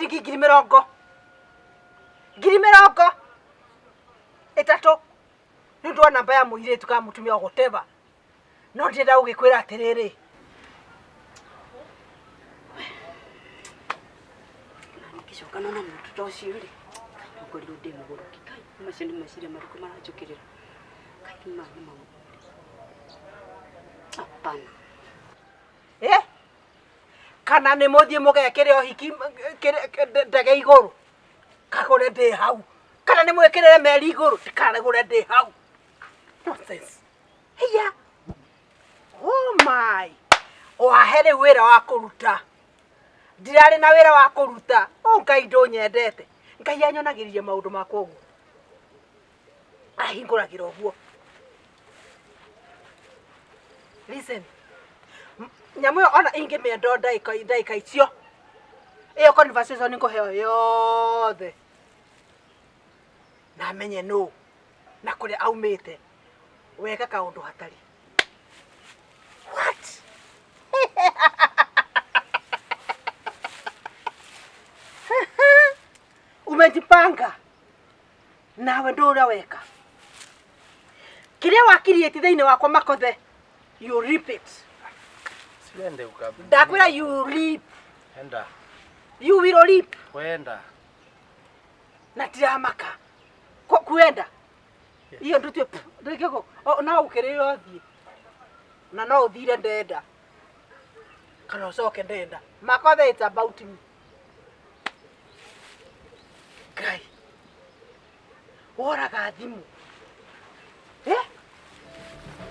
Ciringi 20,000, 30,000 nĩ ũndũ wa namba ya mũirĩtu kana mũtumia o whatever. No ndĩrenda gũgĩkwĩra atĩrĩrĩ, Na ngĩcoka nona mũndũ ta ũcio rĩ, no ngorirwo ndĩ mũgũrũki. Kai, macio nĩ meciria marĩkũ maranjũkĩrĩra? Kai, maya nĩ maũndũ. Hapana. Eh? Kana nĩ mũthiĩ mũgekĩre ũhiki ndege igũrũ, kagũre ndĩ hau. Kana nĩ mwĩkĩrĩre meri igũrũ, ndikagũre ndĩ hau. Nonsense. Hiya. Oh my. Wahe rĩu wĩra wa kũruta. Ndirarĩ na wĩra wa kũruta. Oh Ngai ndũnyendete. Ngai anyonagĩrĩria maũndũ makwa ũguo. Ahingũragĩra ũguo. Listen. Nyamũ ĩyo ona ingĩmĩenda o ndagĩka ndagĩka icio. Ĩyo conversation ngũheo yothe. Na menye nũ na kũrĩa aumĩte. Weka kaũndũ hatarĩ. What? Umejipanga nawe ndũra weka kĩrĩa wakiriĩti thĩinĩ wakwa makothe, you reap it. Siende ukabi. Ndakwĩra you reap. Enda. You will reap. Kwenda. Na ndiramaka. Kuenda iyo ndutue ndĩkĩko no ũkĩrĩre ũthiĩ na no ũthire ndenda kana ũcoke ndenda makothe, it's about me. Ngai woraga thimũ. Eh?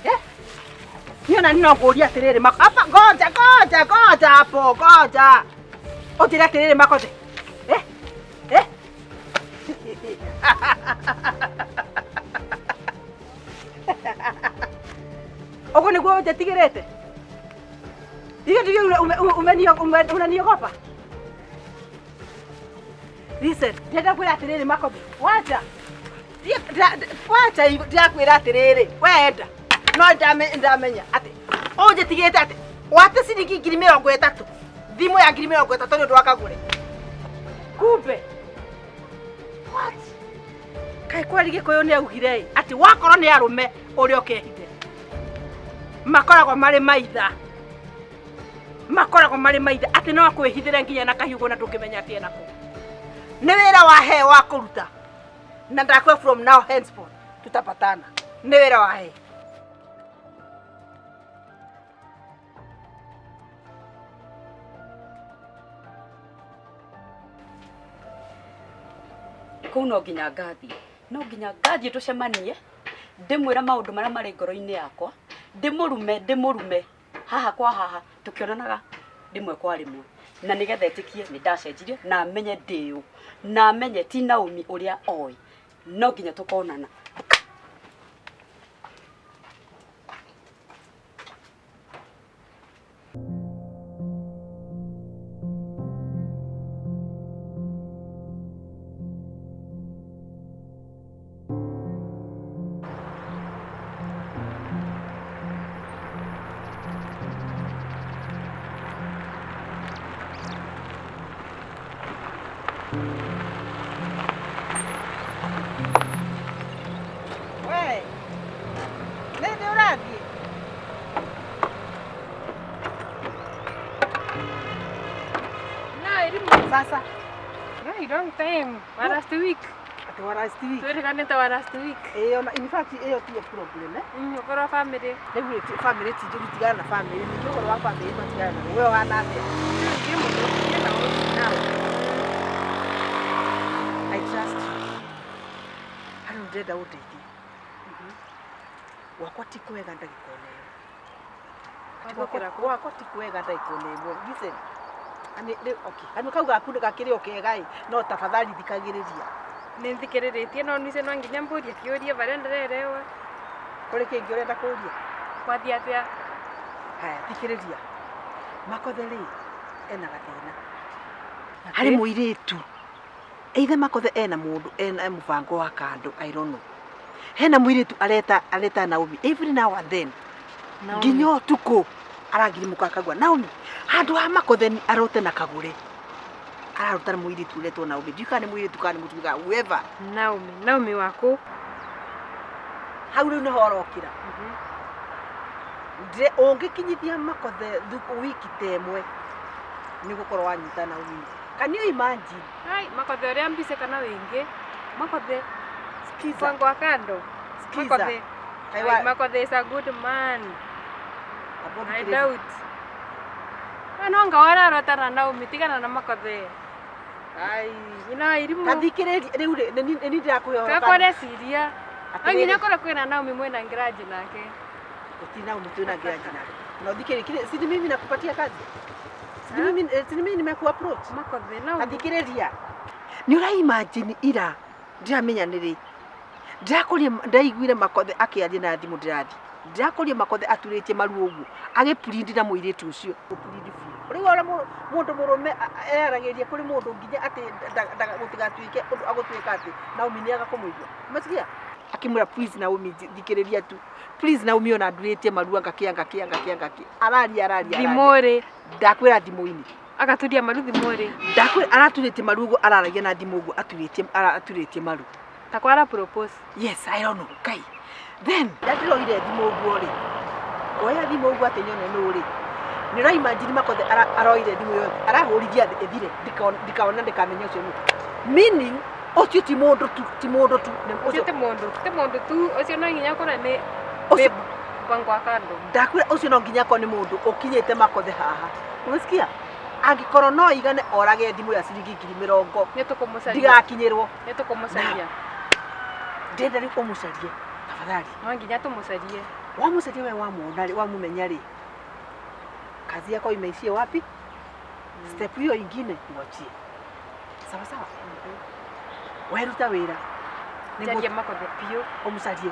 Eh? Niĩ ona no ngũria atĩrĩrĩ apa, ngoja ngoja ngoja hapo, ngoja ũnjĩre atĩrĩrĩ makothe. Eh? Eh? Ũguo nĩguo ũnjĩtigĩrĩte? Hiyo ndivyo unaniogopa? Listen, ndĩrenda kwĩra atĩrĩrĩ makothe, wacha wacha ndĩrakwĩra atĩrĩrĩ, wenda no ndamenya atĩ ũnjĩtigĩte atĩ wate ciringi 30,000, thimũ ya 30,000 nĩ ũndũ wa kagũre. Kumbe what kaĩ kweri Gĩkũyũ nĩ augire ĩ atĩ wakorwo nĩ arũme ũrĩa ũkehithe makoragwo marĩ maitha, makoragwo marĩ maitha atĩ no akwĩhithĩre nginya na kahiũgo na ndũngĩmenya atĩ enako. Nĩ wĩra wa he wa kũruta na ndakwe from now henceforth tutapatana. Nĩ wĩra wa he. Kũu no nginya ngathiĩ, no nginya ngathiĩ tũcemanie, ndĩmwĩre maũndũ marĩa marĩ ngoro-inĩ yakwa, ndĩmũrume ndĩmũrume haha kwa haha tũkĩonanaga rĩmwe kwa rĩmwe, na nĩgetha etĩkie nĩ ndacenjirie na amenye ndĩ ũ, na amenye ti Naomi ũrĩa oĩ, no nginya tũkonana. We, nĩ nĩ ũrathiĩ? No, irimu. Sasa. Hey, long time. Wa last week. Atĩ wa last week. Twĩrĩganĩte wa last week. Ĩyo na in fact ĩyo tiyo problem, eh. Ũkorwo family. Rĩu rĩ, family ti njũru, tigana na family. Ningĩ ũhoro wa family matigana naguo. We ũhana atĩa? Ndiĩ mũno, ndiĩ na ũru. Now, I trust you. Harĩ ndĩrenda ũndeithie. Gwakwa ti kwega ndagĩka ona ĩmwe. Wathũkĩra kũ? Gwakwa ti kwega ndagĩka ona ĩmwe. Listen. Ani rĩu okay. Kanua kau gaku nĩ gakĩrĩ o kega ĩ, no tafadhali thikagĩrĩria. Nĩ thikĩrĩrĩtie no nice no nginya mbũrie kĩũria barĩa ndĩrerewa. Kũrĩ kĩngĩ ũrenda kũria? Kwathiĩ atĩa? Haya, thikĩrĩria. Makothe rĩ, ena gathĩna. Harĩ mũirĩtu. Either Makothe ena mũndũ, ena mũbango wa kando, I don't know. Hena mũirĩtu areta areta Naomi every now and then. Nginya ũtukũ aragirimũka akagua Naomi handũ ha Makothe arote na kagũre. Ararutana mũirĩtu ũretwo Naomi. Ndiũĩ kana nĩ mũirĩtu kana nĩ mũtumia kana whoever. Naomi, Naomi waku. Hau rĩu nĩho ũrokĩra. Ũngĩkinyithia Makothe wiki ta ĩmwe nĩ ũgũkorwo wanyita Naomi. Can you imagine? Ai, Makothe ũrĩa mbice kana wĩngĩ. Makothe. Skiza. Mpango wa kando. Skiza. Makothe. Kaiwa- Ai, Makothe is a good man. Abo I thikĩrĩria. doubt. We no nga wararota na Naomi tigana na Makothe. Ai, ina irimu. Ta thikĩrĩria rĩu rĩ, nĩ niĩ ndĩrakũhe ũhoro kana- Kakore ciria. Atĩrĩrĩ. Nginya korwo kwĩna Naomi mwĩna ngiraji nake. Gũtirĩ Naomi twĩna ngiraji nake. Na ũthikĩrĩrie, si ni mimi nakupatia kazi? Si ni mimi, si ni mimi nimekuapproach? Makothe Naomi. Athikĩrĩria. Nĩ ũra imagine ira ndiramenya nĩ rĩ. Ndĩrakũria ndaiguire Makothe akĩaria na thimũ ndĩrathiĩ. Ndĩrakũria Makothe aturĩtie maru ũguo agĩpurindi na mũirĩtu ũcio. Gũpurindi biũ. Ũraigua ũrĩa mũndũ mũrũme eyaragĩria kũrĩ mũndũ nginya atĩ gũtigatuĩke ũndũ agũtuĩka atĩ Naomi nĩ aga kũmũigua. Umesikia? Akĩmwĩra please Naomi thikĩrĩria tu. Please Naomi ona ndurĩtie maru anga kĩ anga kĩ anga kĩ anga kĩ. Araria araria. Thimũ rĩ. Ndakwĩra thimũ-inĩ. Agaturia maru thimũ rĩ. Ndakwĩra araturĩtie maru ũguo araragia na thimũ ũguo aturĩtie maru. Ta kwara propose. Yes, I don't know. Kai. Then, ndĩroire thimũ ũguo rĩ. Ngoya thimũ ũguo atĩ nyone nũ rĩ. Nĩ ũra imagine Makothe aroire thimũ yothe. Arahũrithia thĩ ĩthire. Ndikaona ndikamenya ũcio nũ. Meaning, ũcio ti mũndũ tu, ti mũndũ tu. Nĩ Ũcio ũcio ti mũndũ, ti mũndũ tu, ũcio no nginya akorwo nĩ Ũcio babe, mpango wa kando. Ndakwĩra ũcio no nginya akorwo nĩ mũndũ ũkinyĩte Makothe haha. Umesikia? Angĩkorwo no igane orage thimũ ya ciringi ngiri mĩrongo. Nĩ tũkũmũcaria. Ndigakinyĩrwo. Nĩ tũkũmũcaria. Ndĩrenda rĩu ũmũcarie, tafadhali. No nginya tũmũcarie. Wamũcaria we wamuona rĩ, wamũmenya rĩ, kazi yako imeishia wapi? Step hiyo ingine uachie. Sawa sawa. Weruta wĩra. Nĩguo Njarie Makothe biũ. Ũmũcarie.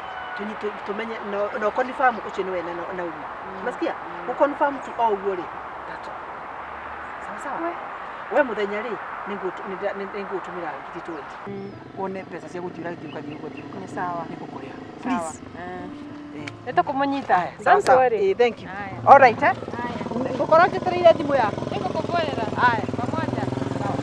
Tũmenye no confirm ũcio nĩwe na Naomi. Umesikia? Gũ confirm tu o ũguo rĩ. That's all. Sawa sawa. We. We mũthenya rĩ, nĩngũgũtũmĩra ngiri 20. Wone mbeca cia gũthiĩ ũrathiĩ ũgathiĩ ũgathiĩ. Nĩ sawa. Nĩngũkũrĩha. Sawa. Please. Nĩ tũkũmũnyita. Sawa, Don't sawa. worry. Thank you. Haya. All right, eh? Haya. Ngũkorwo njetereire thimũ yaku. Nĩngũkũhũrĩra. Haya. Pamoja. Sawa.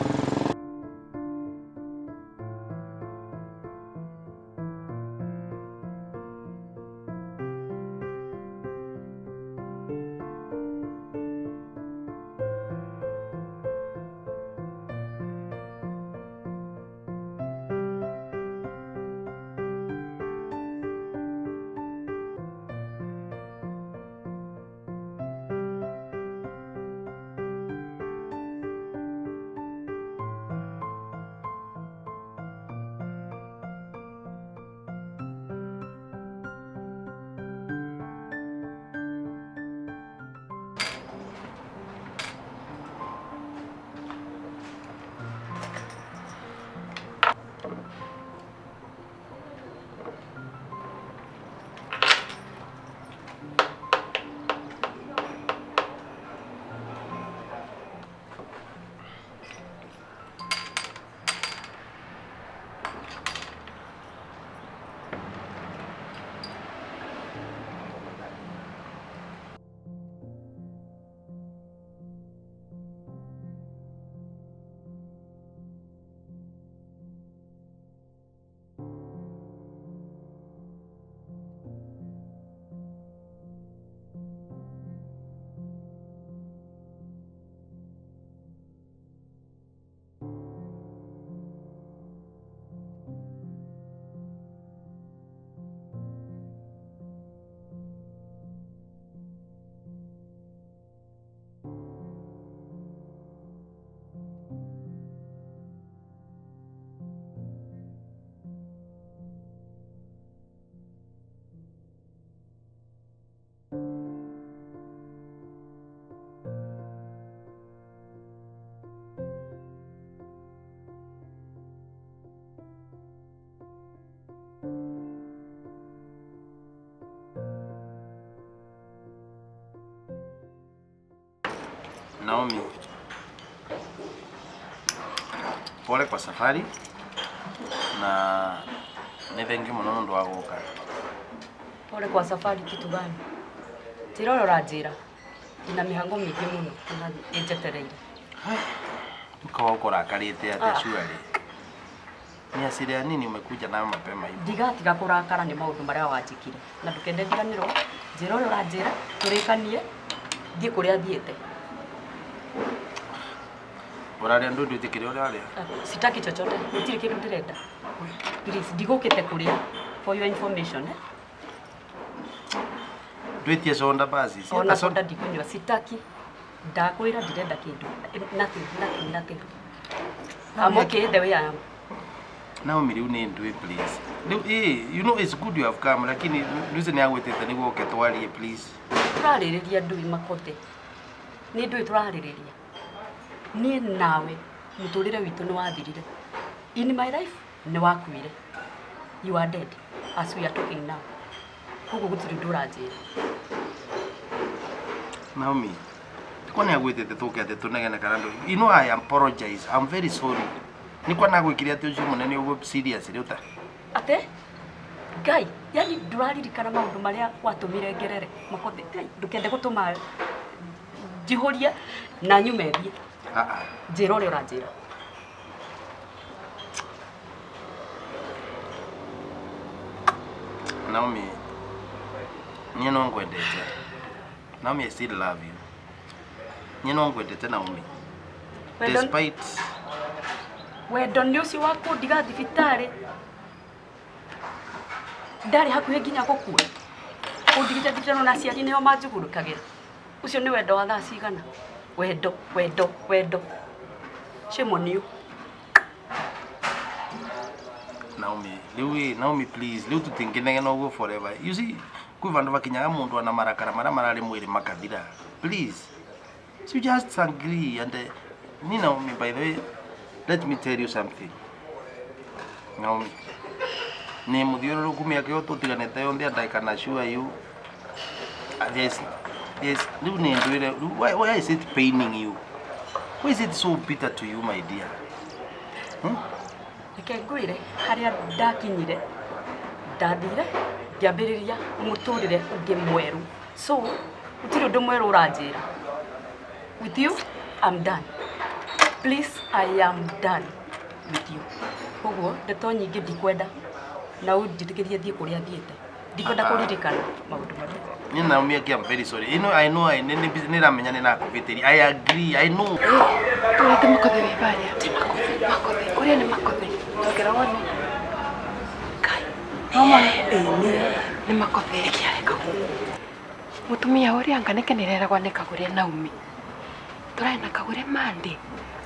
Naomi, pole kwa safari na nĩ thengiũ mũno nĩ ũndũ wa gũka. Pole kwa safari kitu gani? Njĩra ũrĩa ũranjĩra. Ndina mĩhango mĩingĩ mũno na ĩnjetereire. Ukawa uko rakarĩte atĩa Ah. surely? Ni hasira ya nini umekuja nayo mapema hivi? Ndigatiga kũrakara nĩ maũndũ marĩa wanjĩkire na ndũkende ndiganĩrwo. Njĩra ũrĩa ũranjĩra tũrĩkanie thiĩ kũrĩa thiĩte. Ũrarĩa ndũ ndwĩtĩkĩre ũrĩa ũrarĩa? Sitaki chochote, gũtirĩ kĩndũ ndĩrenda. Please, ndigũkĩte kũrĩa for your information, eh? Ndwĩtie soda basi. Si Ona hata soda ndikũnyua, sitaki. Ndakwĩra ndirenda kĩndũ. Nothing, nothing, nothing. I'm okay the way I am. Naomi rĩu nĩ ndwĩ please. Rĩu you know it's good you have come, lakini nduce nĩ agwĩtĩte nĩguo ũke twarie please. Tũrarĩrĩria ndũi Makothe, nĩ ndũĩ tũrarĩrĩria. Niĩ nawe mũtũrĩre witũ nĩ wathirire. In my life nĩ wakuire. You are dead as we are talking now. Koguo gũtirĩ ũndũ ũranjĩra. Naomi, kwa nĩ agwĩtĩte tũke atĩ tũnegene kana ndũ. You know I apologize. I'm very sorry. Nĩ kwa nagwĩkire atĩ ũcio mũnene ũguo serious rĩu ta. Ate Ngai, yani ndũraririkana maũndũ marĩa watũmire ngerere Makothe. Ngai, ndũkende gũtũma njihũrie na nyume thiĩ. Ah ah. Njĩra ũrĩa ũranjĩra. Naomi, niĩ no ngwendete. Naomi, I still love you. Niĩ no ngwendete Naomi. Wendo, Despite wendo nĩ ũcio wa kũndiga thibitarĩ. Ndarĩ hakuhĩ nginya gũkua. Ũndigĩte thibitarĩ na aciari nĩo manjugurukagĩra. Ũcio nĩ wendo wa thaa cigana? Wendo, wendo, wendo. Shame on you. Naomi, rĩu ĩ, Naomi please, rĩu tũtingĩnegena ũguo forever. You see, kwĩ vandũ vakinyaga mũndũ ana marakara marĩa mararĩ mwĩrĩ makathira. Please. So you just agree and ni Naomi, by the way, let me tell you something. Naomi, nĩ mũthiũrũrũku mĩaka ĩyo tũtiganĩte yothe and I can assure you there's rĩu nĩ ndwĩre, rĩu why is it paining you? Why is it so bitter to you, my dear? Hmm? Reke ngwĩre harĩa ndakinyire, ndathire ngĩambĩrĩria mũtũrĩre ũngĩ mwerũ. So gũtirĩ ũndũ mwerũ ũranjĩra. With you, I'm done. Please, I am done with you. Koguo ndeto nyingĩ ndikwenda na ũnjĩtĩkĩrie thiĩ kũrĩa thiĩte. Ndikwenda kũririkana maũndũ marĩa. Ni Naomi aki, I'm very sorry. You know, I know, I nĩ ramenya nĩ nakũvĩtĩria. I agree, I know. Tũrete Makothe wĩ barĩa. Ti Makothe. Makothe. Ũrĩa nĩ Makothe. Tongera wone. Ngai. No mone. Nĩ Makothe. Ĩkĩareka gũkũ. Mũtumia ũrĩa anga nĩke nĩreragwa nĩ Kagũre Naomi. Tũrarĩ na Kagũre Monday.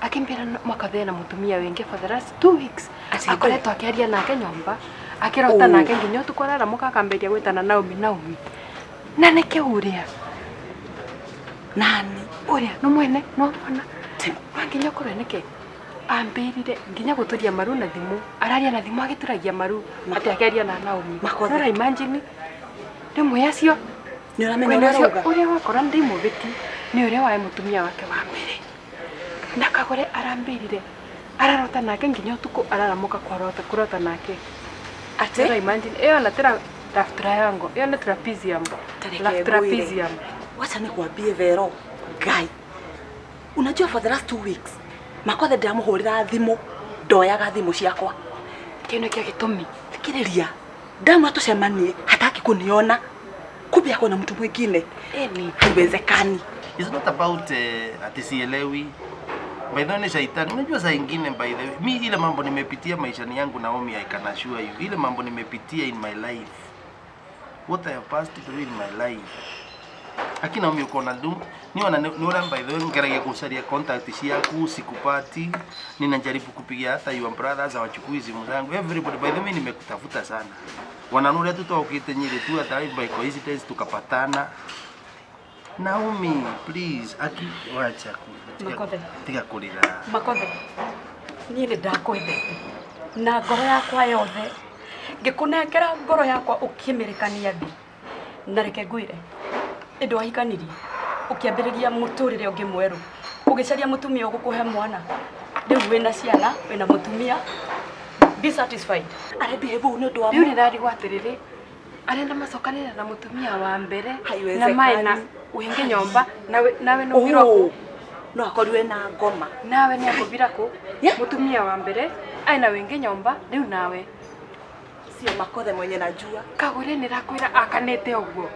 Akimbĩra Makothe na mũtumia wĩngĩ for the last 2 weeks. Akoretwo akĩaria nake nyũmba. Akĩrota nake nginya ũtukũ araramuka akambĩrĩria gwĩtana Naomi Naomi. Na nĩkĩ ũrĩa? Nani? Ũrĩa no mwene no mwana. No nginya ũkorwo nĩkĩ ambĩrire nginya gũtũria maru na thimũ. Araria na thimũ agĩtũragia maru atĩ akĩaria na Naomi. Makothe. Nora imagine rĩmwe acio Nĩ ũramenya kwĩna ũrĩa ũcio ũrauga? ũrĩa wakora ndĩmũbĩti nĩ ũrĩa wae mũtumia wake wa mbere. Na Kagũre arambĩrire ararota nake nginya ũtukũ araramuka kwarota kũrota nake. Atĩ? Nora imagine ĩyo na tĩra love triangle, ĩyo nĩ trapezium. Tareke Love ngwĩre. trapezium. Wacha nikwambie Vero, Ngai. Unajua for the last 2 weeks Makothe ndĩramũhũrĩra thimũ, ndoyaga thimũ ciakwa. Kĩu nĩkĩo gĩtũmi. Thikĩrĩria, ndamwĩra tũcemanie, hataki kuniona. Kumbe ako na mtu mwingine. Ĩni. Haiwezekani. It's not about ati sielewi. By the way, ni shaitani. Unajua saa ingine by the way, mi ile mambo nimepitia maishani yangu Naomi, I can assure you. Ile mambo nimepitia in my life. What I have passed through in my life. Lakini Naomi uko na du, ni wana by the way ngeragia kusaria contact ciaku sikupati. Ninajaribu kupigia hata your brothers hawachukui simu zangu. Everybody by the way nimekutafuta sana. Wananuria tu tokite Nyeri tu hata by coincidence tukapatana. Naomi, please, aki wacha ku. Makothe. Tiga kurira. Makothe, niĩ nĩ ndakwendete na ngoro yakwa yothe, ngĩkũnengera ngoro yakwa ũkĩmĩrĩkania thĩ. Na reke ngwĩre, ĩndĩ wahikanirie ũkĩambĩrĩria mũtũrĩre ũngĩ mwerũ, ũgĩcaria mũtumia ũgũkũhe mwana. Rĩu wĩna ciana, wĩna mũtumia, be satisfied. Arebehave ũũ nĩ ũndũ wa Rĩu nĩndarigwo atĩrĩrĩ, arenda macokanĩre na mũtumia wa mbere na Haiwezekani. mae na wĩngĩ nyomba nawe nawe nũmbirwo Oh. No akorirwe na ngoma. Nawe nĩ akũbira kũ? Yeah. Mũtumia wa mbere aina wĩngĩ nyomba rĩu nawe. Sio Makothe mwenye najua. Kagũre nĩ rakwĩra akanĩte ũguo.